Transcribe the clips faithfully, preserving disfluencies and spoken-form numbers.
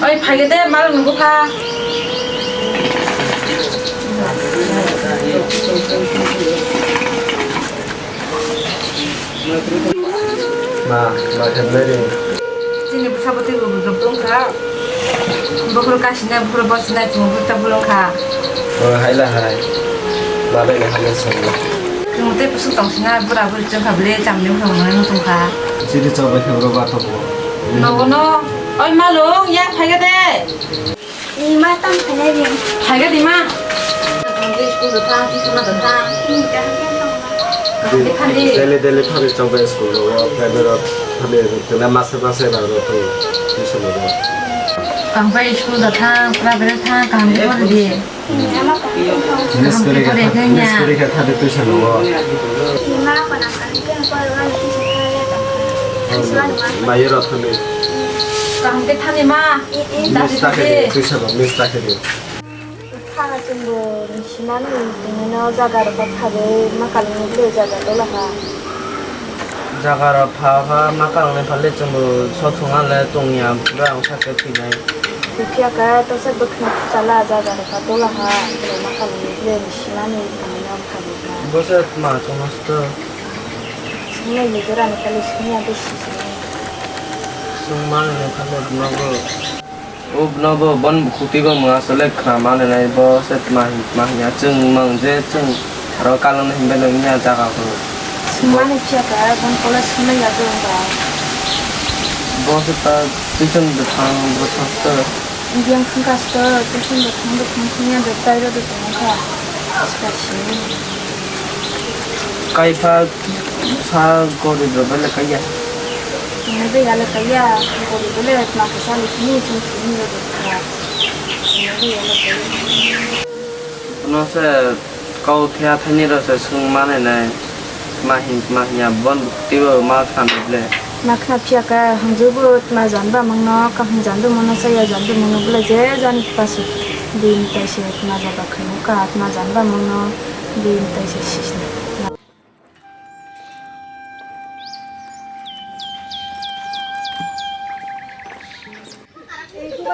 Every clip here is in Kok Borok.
Oi, phaikhe de, mal nungkha. Ma, ma khe nai ri. Chini bwsa bwtwi bo bujok tong kha. Bokhoro kasinai, bokhoro bosinai, chwng bwta bolong kha. O, hai la hai. Ma bai na hamya song. Chwng tei bwswk tong sina, bura buri chwng kha bwle, chamni bwkhang nai muchung kha. Chini chawbai khe oro ba tongo. Nogo no, oi malung, ya phaiga de. Ni ma tam khainai ring. Phaiga di ma. Thangdi school do thang, tuition do thang. Ni kaham khe thang ma. Kaham khe thangdi. Daily, daily thangdi chongbai school do, private rok thangdi, tengna masa masa rok rok thang tuition do. Kaham khe school do thang, private thang, kaham khe pori di. Ni ama kaham khe thang. Miss Kaham khe korika pori thang, khe miss nya. Korika thangdi tuition do. Ni ma kona kaham khe pori wani tuition thang ya tong kha. Tuition wani ma. Mayo rok thangdi. Kaham khe thangdi ma. Miss ta khe di, tuition rok miss ta khe di. Thana chwngbo simani tongmino jaga rokha phagwi ma kalangni bwlwi jaga dolaha. Jaga rok pha pha ma kalangni phalwi chwngbo sok thwngna le tongya bwrang sakhe thwinai. Phiya khe tose bwkhwna chala jaga rokha dolaha, ma kalangni bwlwi simani tongmino phagwi kha. Bose ma chwngno sto. Swngnai ni jora ni kali swngya bisi swngnai. Swngmani ni phalwi nogo. O nogo bon bukhuk twibo mwnga asole khna mani nai bo se tma hin tma hinya chwng mang je chwng aro kalangni hinbai no wngya jaga phuru. Swngmani phiya kha bon kole swngmani ya bo wngkha. Bo se ta tuition bwthang bwthang se. Biyang thangkha se tuition bwthang bwthang thangya de tai rw de tongkha. Aswk simi. Kaipha sa gorib rok bai le kaiya. Nai bai ya le kaiya, gorib bai le tma khe sa le simi chwng simi rw de kha. Nai bai ya le kaiya. Bono se kau phiya thaini rok se swng mani nai. Ma hin ma hinya bon twibo ma khan ble. Ma khna phiya kha, hamjwk bo tma jan ba mangno, kaham jan bo mangno, chaya jan bo mangno, bwlai je jan pasu din taise tma jaba khaino ka, tma jan ba mangno, din taise sisna.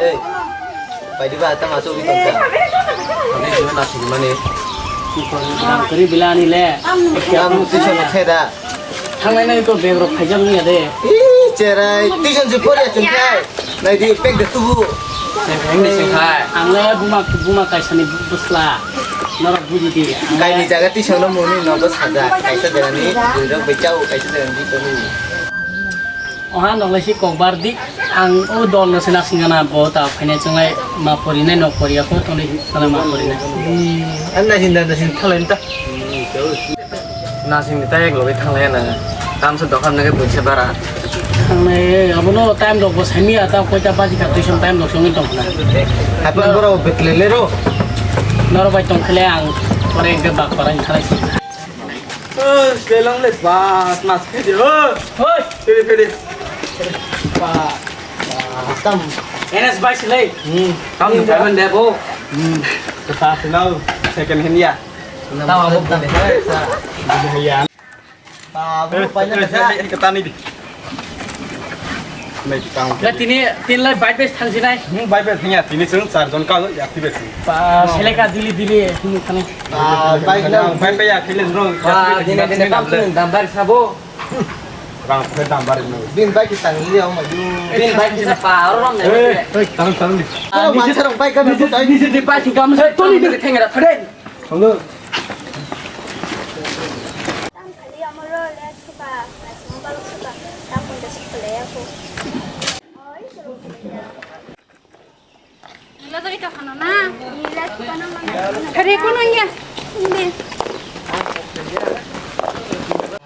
Ei, pai di ba, tama chori tongka. Ani jima nasing mani. Kori bilani le. Kamu tuition khe da. Thanglai nai ko bag rok khaijak ni ade. Ih, cherai, tuition se pori achung khai. Nai di, pek de tubu. Nai pek de sing khai. Ang le buma, buma kaisa ni bwsla. Norok buji di. Kaini jaga tuition no muni no bwsajak. Kaisa jaga ni, bui rok bai chao, kaisa jaga ni tuition ni. Oha noglai si kokbar di, ang o dol no se nasing gana bo ta phainai chwnglai ma porinai nok poriya ko tongni tala ma porinai. Hmm, ang naising da naising thalai ta. Nasing ni ta ek loge thanglai na. Tam se dokan nage buise bara. Thangnai abo no time rok bo sami ya ta koi ta baji ka tuition time rok songi tong khna. Hapan boro betle le ro. Noro bai tong khle ang pore ek bak parang khalai si. Oi, lelang le, bas, mas, pede, oi. Oi. Pede, pede. Ba, ba, tam. N S bai silai. Hmm. Tam ni kaban de bo. Hmm. Kita kenal second hand ya. Tahu apa? Bukan ya. Ba, bu paina kata. Kita ni di. Nai tang. Na tini, tin lai bike base thang sinai. Hmm, bike base thang ya, tini chwng char jon ka ya, tini base. Pa, seleka dili dili, tini thang. Pa, bike na, bike ya, tini chwng. Pa, dine dine kam chwng dambar sabo. Rang phe dambar no. Bin bike tang li ya ma ju. Bin bike sa pa, oro rom ne. Hey, tang tang di. Ah, nisi sarong bike ka nisi, nisi di bike kam sa toli di thengra thade. Hello. Tam khali amoro le suka, mobile suka, tam pun suka le aku. Oi, suruh. Nila jagi ka khana na? Nila suka na mana? Kare ko nang ya? Hindi.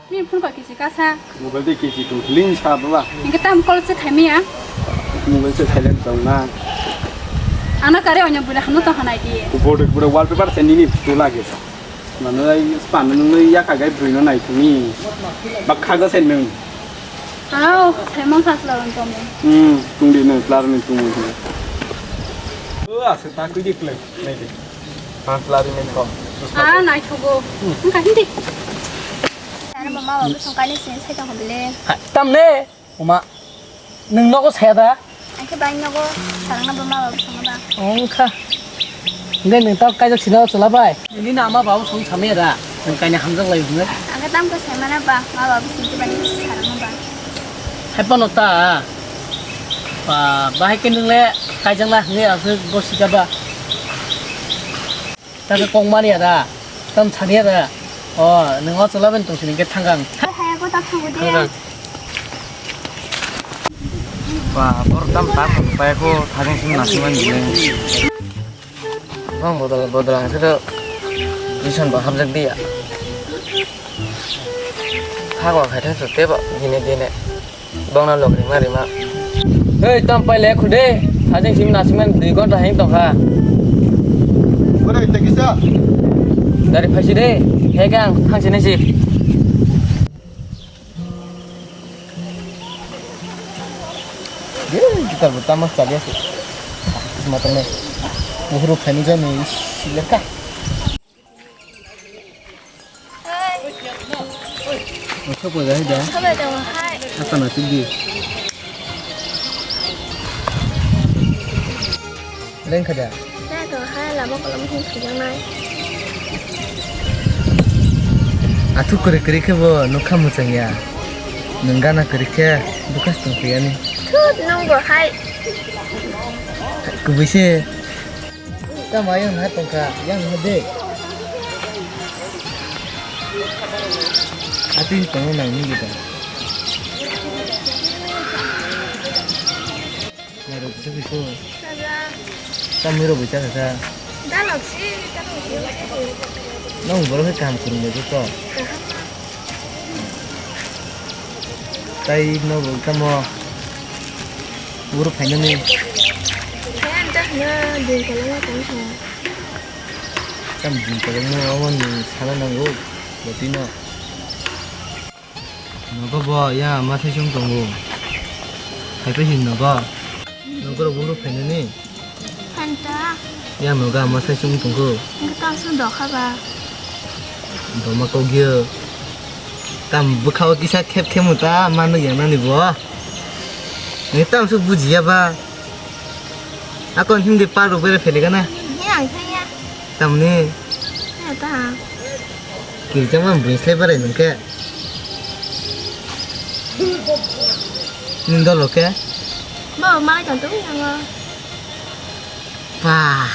Ni phone ko kisi kasa. Mobile de kisi tu link sa baba. Inga tam call se khaimi ya? Mobile se silent tong na. Ana kare onya bula hanu to hanai di. Board board wallpaper se nini tu lage sa. Mano ai span nung nui ya kagai brui no nai tuni. Bak khaga sen nung. Au, sai mang khas la ron tong. Hmm, tung di nung klar ni tung nung. O asa ta kui di play nai di. Mang klar ni ko. Ah, nai thogo. Engka hindi. Ana mama wa song kani sen sai tong bile. Tam ne. Uma, nwng nogo saya da? Ang khe bai nogo sarangna bo ma babu songma ba. Ongkha. Hingke nwng tao kaijak sina o chwla bai? Nini na ma babu song samaya da. Nwng kaini hamjak lai hwnwi. Ang khe tamkhe saimana ba, ma babu song khe bai nini sarangna ba. Hai phano ta. Ba, bahai khe nwng le kaijak la hwnwi aswk bo sika ba. Tamo kok mani ada, tam sani ada. O, nwng o chwla bai tong sini khe thang kang. Hai, hai, ako tak thango de. Thang kang. Ba, bor tam tak pai ko thani sini nasi man dile. Bang bodol, bodol ang sero. Isan ba hamjak dia. Thang wa khai thang so te ba, dine, dine. Bongno lok rima rima. Hei, tam pai le khude. Hajing sim nasimani dui ghonta heng tongkha. Bwrwi, tei kisa? Gari phaisi de. He kang thangsi naisi. Ye, gitar bo tamo chaliya se. Matane. Buhuru phani jani sileka. Oso pojai da. Sabai tongo hai. Asa na sidi. Lengkha da. Lengkha hai lama kolom hin sijang nai. Athu kwrwi kwrwi khe bo nokha mwchang ya. Nwng gana kwrwi khe bukas tong phiyani. Thut nung bo hai. Kubui se. Tamo ayang naha tongkha, yang naha de. Atwi tongwi nang nini da. Nairok bisa bisa. Tamo rok bisa kha. Dalok si, dalok si. Nang borok khe kaham kwrwng bai khe to. Kaham. Tai nogo tamo uro phainani. Khe ang tak na din kolong tong kha. Tam din kolong no abo ni sana nango botino. Nogo bo ya ma sai sung tongo. Hai pe hin nogo. Nogo ro uro phainani. Phanta. Yang no ga ma sai sung tongkho. Ang tam sung dokha ba. Doma kok gyo. Tam bwkhao kisa khep khemu ta manu yang nani bo. Ni tam su bujiya ba. Akon hindi pa ro bere phele gana. Ni ang thaya. Tamni. Ya ta. Kirjang ma bwslai barai nungke. Nindol oke. Bo malai tong tong yang. Pah.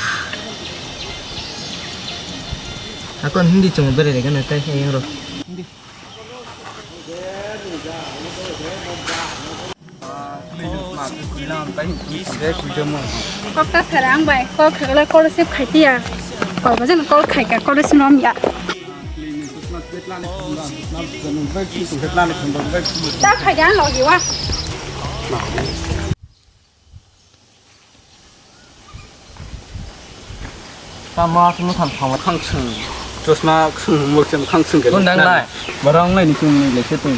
Akon hindi chungo bere de gana tai yang ro. Kok ta sara ang bai, kok khagla kol sip khai tiya. Kol ba jan kol khai ka kol sip nom ya. Ta khai ga lo gi wa. Tamo aswk mwkhang thangma khangswng. Chosma khwswng mwkhang khangswng khe. Bo nang lai. Borok wng lai ni chwng ni lekhe tong.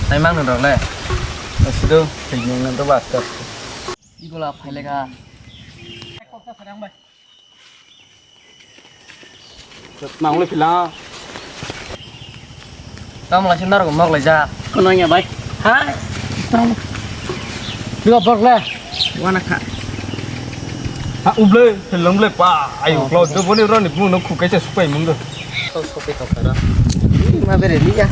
Nai mang nang rok le. Sido thik nang nang to bas to. Ibola phaile ga. Nang le phila. Tamo lai se norok mok lai ja. Kono ya bai. Ha. Tamo. Dua bok le. Wana kha. Ha uble, long le pa. Ayo, klo do boni roni bu no khu kaisa supai mung do. Sok sok pe thok kara. Ma bere li ya.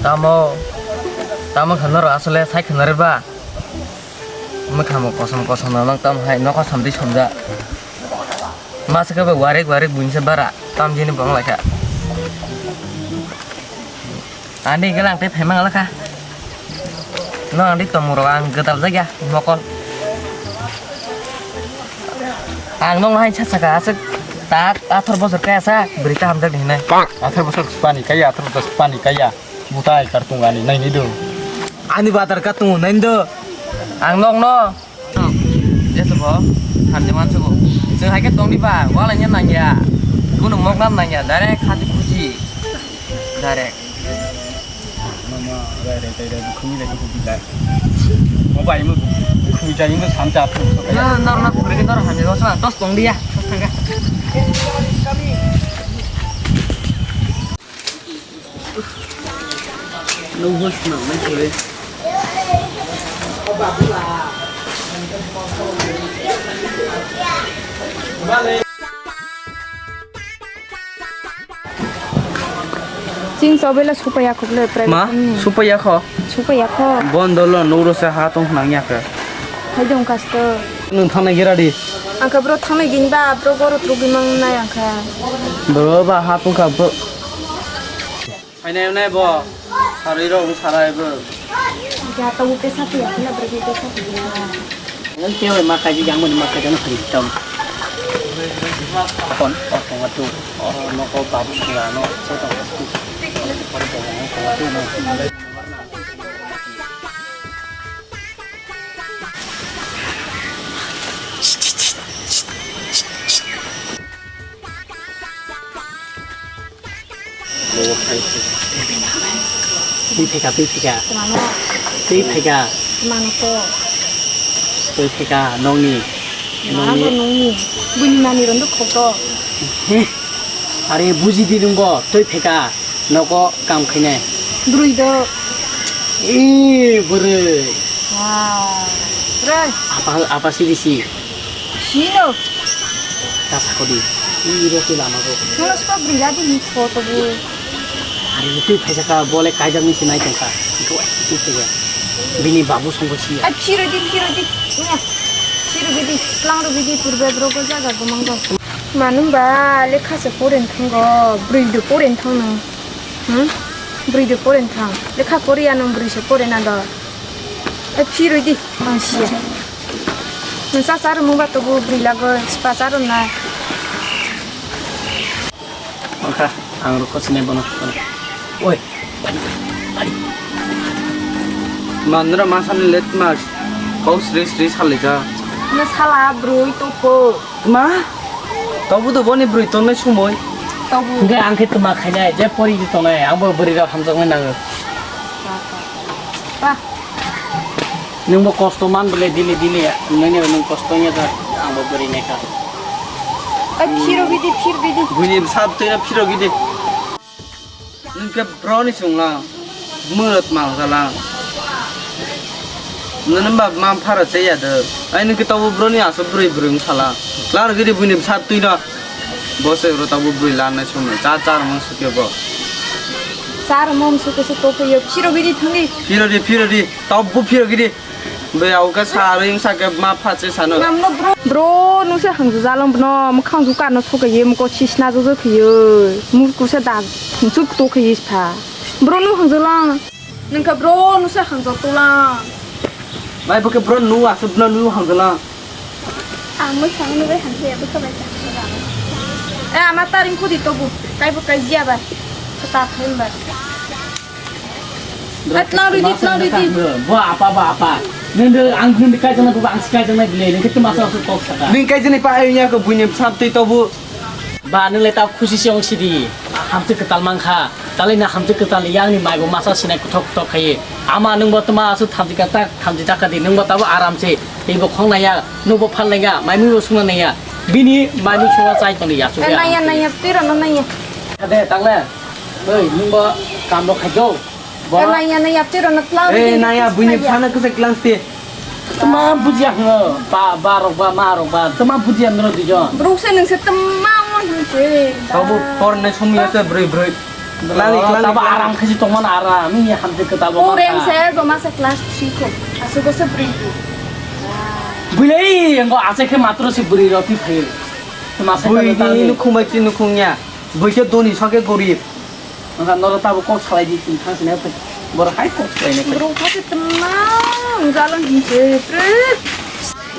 Tamo, tamo khwna rw aswk le sai khwna rw ba? Mwkhang bo kosom kosom no nang tamo hai nokha samtwi somjak. Masa khe bo warik warik buini se bara tam jini bong lai kha. Ani gana ang tei phaima ngala kha. No ang di tongmung rok ang gwdal jak ya mokol. Ang nokno hai cha saka aswk ta athar bosor kaya sa bwrwi ta hamjak ni hinai. Athar bosor pani kaya, athar bosor pani kaya. Butai kartung ani nai ni do. Ani badar ka tungo nai do. Ang nokno. Jesu bo, hamjak man sugo. Chwng hai khe tongdi ba, wala nya nang ya. Kunu mokna nang ya, direct khati khusi. Direct. Mama, rai, rai, rai, rai, bukhumi rai, bukhumi rai. Mo bai mo, bukhumi jai mo, sam cha, tu, so, kaya. Nor, nor, nor, phuri, nor, hamjak, nor, tos tongdi ya. Nungbo swnam nai khe. Ching chobela supaya khokle private. Ma, ni. Supaya kho? Supaya kho. Bondolo nuro se ha tong nang ya khe. Hai dong kasto. Nung thangnai gira di. Angkha bro thangnai gini ba bro goro trugwi mang nai angkha. Bro ba ha tong kha bro. Phainai nai bo. Sarwi rok sarai bo. Ya to ute sa tu ya na bro ute sa tu ya. Nang te oi ma kaji jang mo ma kaji na hari tam. Kon, oh, tong tu. Oh, no ko babu sura no. So tong tu. Pore tong tu no. Twi phaikha, twi phaikha. Twi phaikha. Twi phaikha, nokni. Nokni. Buini manwi rok no khoto. Are buji di nwngbo, twi phaikha, nogo kam khainai. Bwrwi do. Ee, bwrwi. Wow. Bwrwi. Apa, apa sidi si? Sino. Ta sakodi. Ii, ro twi lama go. Nono spa bwrwi radi ni photo bo. Are, twi phaisa ka, bole kaijak ni sinai tongkha. Go, twi phaisa. Bini babu songko si. Ai, phiro di, phiro di. Nya. Phiro di, tlang ro di, purbe bro go jaga go manggo. Manu ba lekha se poren thango, bwrwi do poren thangno. Hmm? Bwrwi de poren thang. Lekha poriya nung bwrwi se porena do. E phirwi di, ang siya. Nung sa sa rwmung ba tobu bwrwi lago, spa sa rwmna. Angkha, ang rwkho sinai bono. Oi, bari, bari. Mandra masani let mas. Kau sri sri salija. Na sala bwrwi topo. Ma, tobu do boni bwrwi tongnai sumoi. Tobu. Hingke ang khe tma khainai, je pori di tongnai, ang bo bwrwi rok hamjaknai nango. Pa. Nwng bo kosto man bole dili dili, nwng ni nwng kosto ya da, ang bo bwrwi naikha. Ai, phiro gidi, phir gidi. Buini bwsa twi no phiro gidi. Nwng khe broni chwngla, mwrwt malsala. Nwng ba ma phara cheya de. Ai nwng khe tobo broni aswk bwrwi bwrwi wng sala. Lar gidi buini bwsa twi no. Bo se ro tobo bwrwi lanai sumai. Cha cha rwmang sukhe bo. Cha rwmang sukhe se to khe yo. Phiro gidi thangdi. Phiro di, phiro di. Tobo phiro gidi. Bai, au khe sa rwng sa khe ma pha che sano. Bro, bro, nung se hangjo jalong bno, mwkhang ju karno soka ye, moko sisna jojo khe ye, murku se da, juk to khe ye pha. Bro, nung hangjo lang. Nung khe bro, nung se hangjo to lang. Bai, bo khe bro, nung aswk bno nung hangjo lang. Ang mwkhang nung bai hangjo ya, bwkha bai hangjo lang. Eh, ama taring khudi tobu, kai bo kai jiya bai. Kata khaim bai. Atlang ridi, atlang ridi. Bo apa, bo apa. Nende ang nende kai jana bo ang kai jana bile nende tu masa su kok saka. Ning kai jani pa ayunya ko buine sap tei tobu. Ba nung le ta khusi se ong sidi. Hamti ketal mangkha. Tali na hamti ketal yang ni mai bo masa sinai kuthok kuthok khai. Ama nung bo tuma asu thamti kata thamti taka di nung bo tabo aram se. Tei bo khong naya, nung bo phal naya, mai mui bo sung naya. Bini mai mui sung chai tong ya su. Naya, naya, tiro no naya. Ade, tangle. Oi, nung bo kam rok khai do. Bo. Naya, naya, tiro no tlang. Eh, naya, buini phana kese klang te. Tuma bujiya hno, ba, ba rok ba, ma rok ba, tuma bujiya nro dijon. Bruk se nung se tuma mon hno se. Tobu por ne sumi ase broi broi. Klali, klali, tabo klali. Aram khaji tongmani aram, ini hamjak kwtal bo. Purem se joma se class three ko. Aswk se bwrwi. Bwlai, engo ase khe matro se bwrwi roti phayo. Tuma se bwrwi kwtal ni ni nukhung bai ti nukhung ya. Bwrwi khe doni sokhe gorib. Nokha noro tabo kok salai di, tini thang sini phai. Boro hai kok salai nai. Bro, pha se tma, jalan hinse, pre.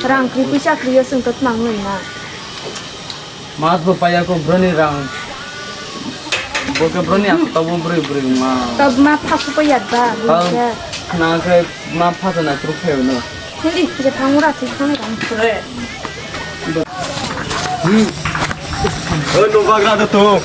Rang kri puisa kri ya sung tot mang nai na. Mas bo paya ko broni rang. Bo ke broni ang tabo broi broi ma. Tab ma pha su paya ba, tau, broi ya. Na ke ma pha na kru phe no. Hindi, je phang ura ti phang rang. Hmm. Oh, no bagra to.